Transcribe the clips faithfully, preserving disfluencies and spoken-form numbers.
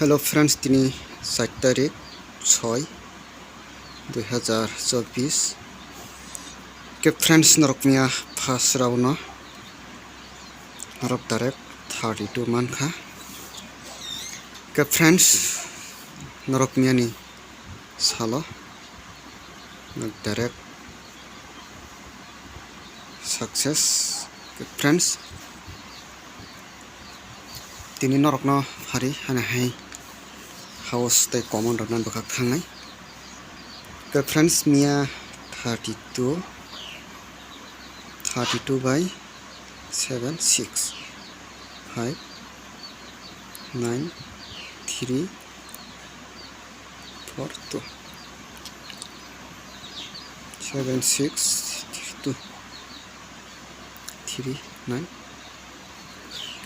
Hello friends, tini char tarik soi dui hazar chobbish. Ke friends, norok miya first round no norok direct thirty two mankha. Ke friends, norok miya ni salo norok direct success. Ke friends, tini norokno phari hana hai house tei common rokno bwkhak thangnai. Ke friends, miya thirty two, thirty two by seven six five nine three four two, seven six two three nine.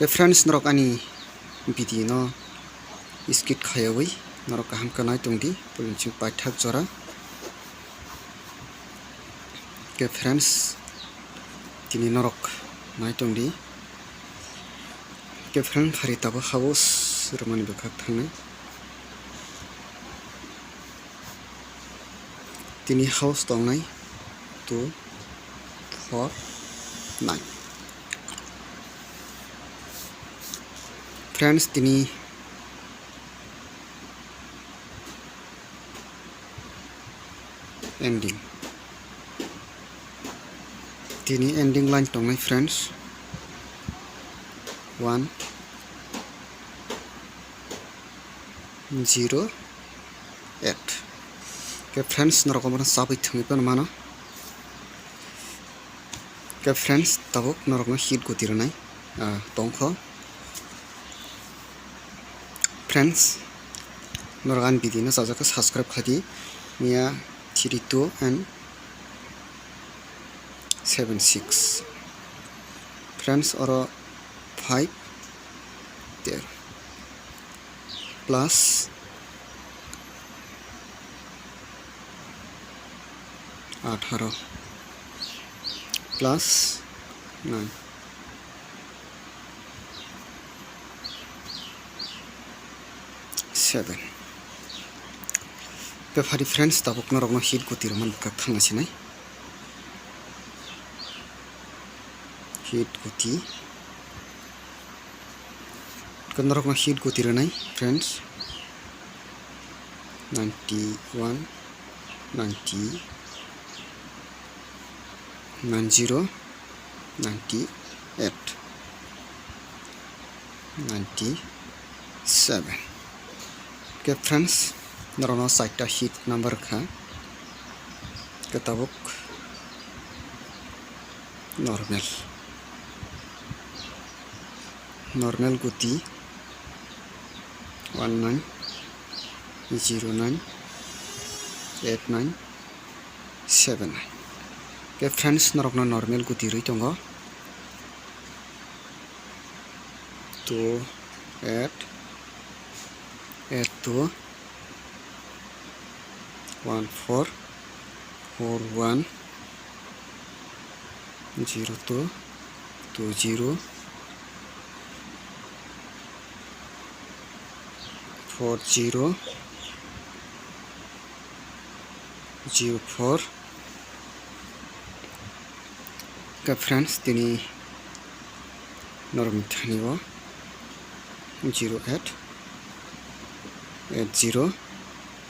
Ke friends, norok ani video no skip khayawi norok kaham khe nai tongdi, pulunching paithak jora. Ke friends, tini norok nai tongdi. Ke friends, phari tabuk house rwmani bwkhak thangnai. Tini house tongnai two, four, nine. Friends, tini ending, tini ending line tongnai friends, one zero eight. Ke friends, norok omo sabwi thangwi phano mano. Ke friends, tabuk norokno hit guti rwnai, ah, tongkho. Friends, norok ani video no chajak khe subscribe khaidi, miya three two and seven six. Friends, oro five there. Plus atharo plus nine, seven. Bepari friends, tabuk norokno hit guti rwmani bwkhak thangna sinai. Hit guti. Norokno hit guti rwnai friends, ninety one, ninety, nine zero, ninety eight, ninety seven. Ke friends, norokno chaita hit number kha, ke tabuk normal, normal guti one nine zero nine eight nine seven nine. Ke friends, norokno normal guti rwi tongo two eight eight two one four four one zero two two zero four zero zero four. Ke friends, tini norokni thani o zero eight eight zero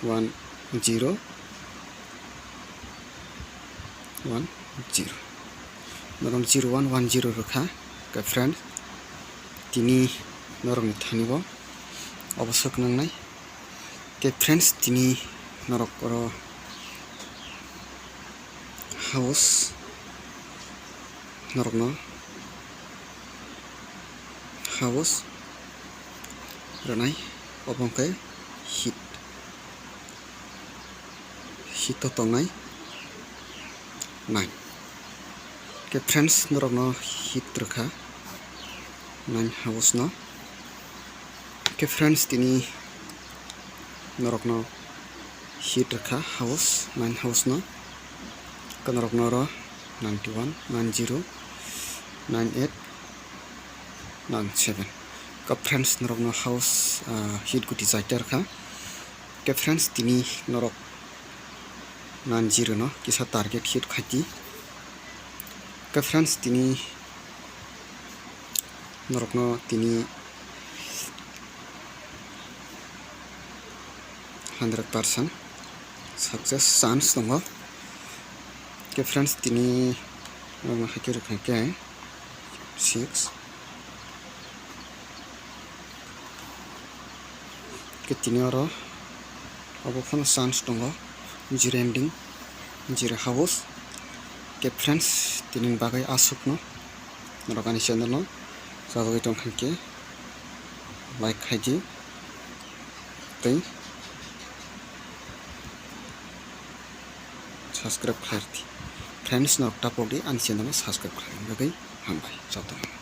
one zero one zero, norok zero one one zero rwkha. Ke friends, tini norokni thani o obo swk nangnai. Tei friends, tini norok oro house, norokno house rwnai, obo hwnkhe hit, hit o tongnai nine. Khe friends, norokno hit rwkha nine house no. Khe friends, tini norokno hit rwkha house, nine house no. Khe norokno oro ninety one, nine zero, nine eight, nine seven. Ka friends, norokno house, ah, hit guti chaita rwkha. Ke friends, tini norok nan zero no kisa target hit khaiti. Ke friends, tini norokno tini hundred percent success chance tongo. Ke friends, tini norokno haikhe rwkha khe six. Ke tini oro obo phano chance tongo, zero ending, zero house. Ke friends, tini bagwi aswkno norok ani channel no chajagwi tongkha khe like khaidi tei subscribe khlai rwdi. Friends, norok tapokdi ani channel no subscribe khlaina bagwi. Hambai jotono.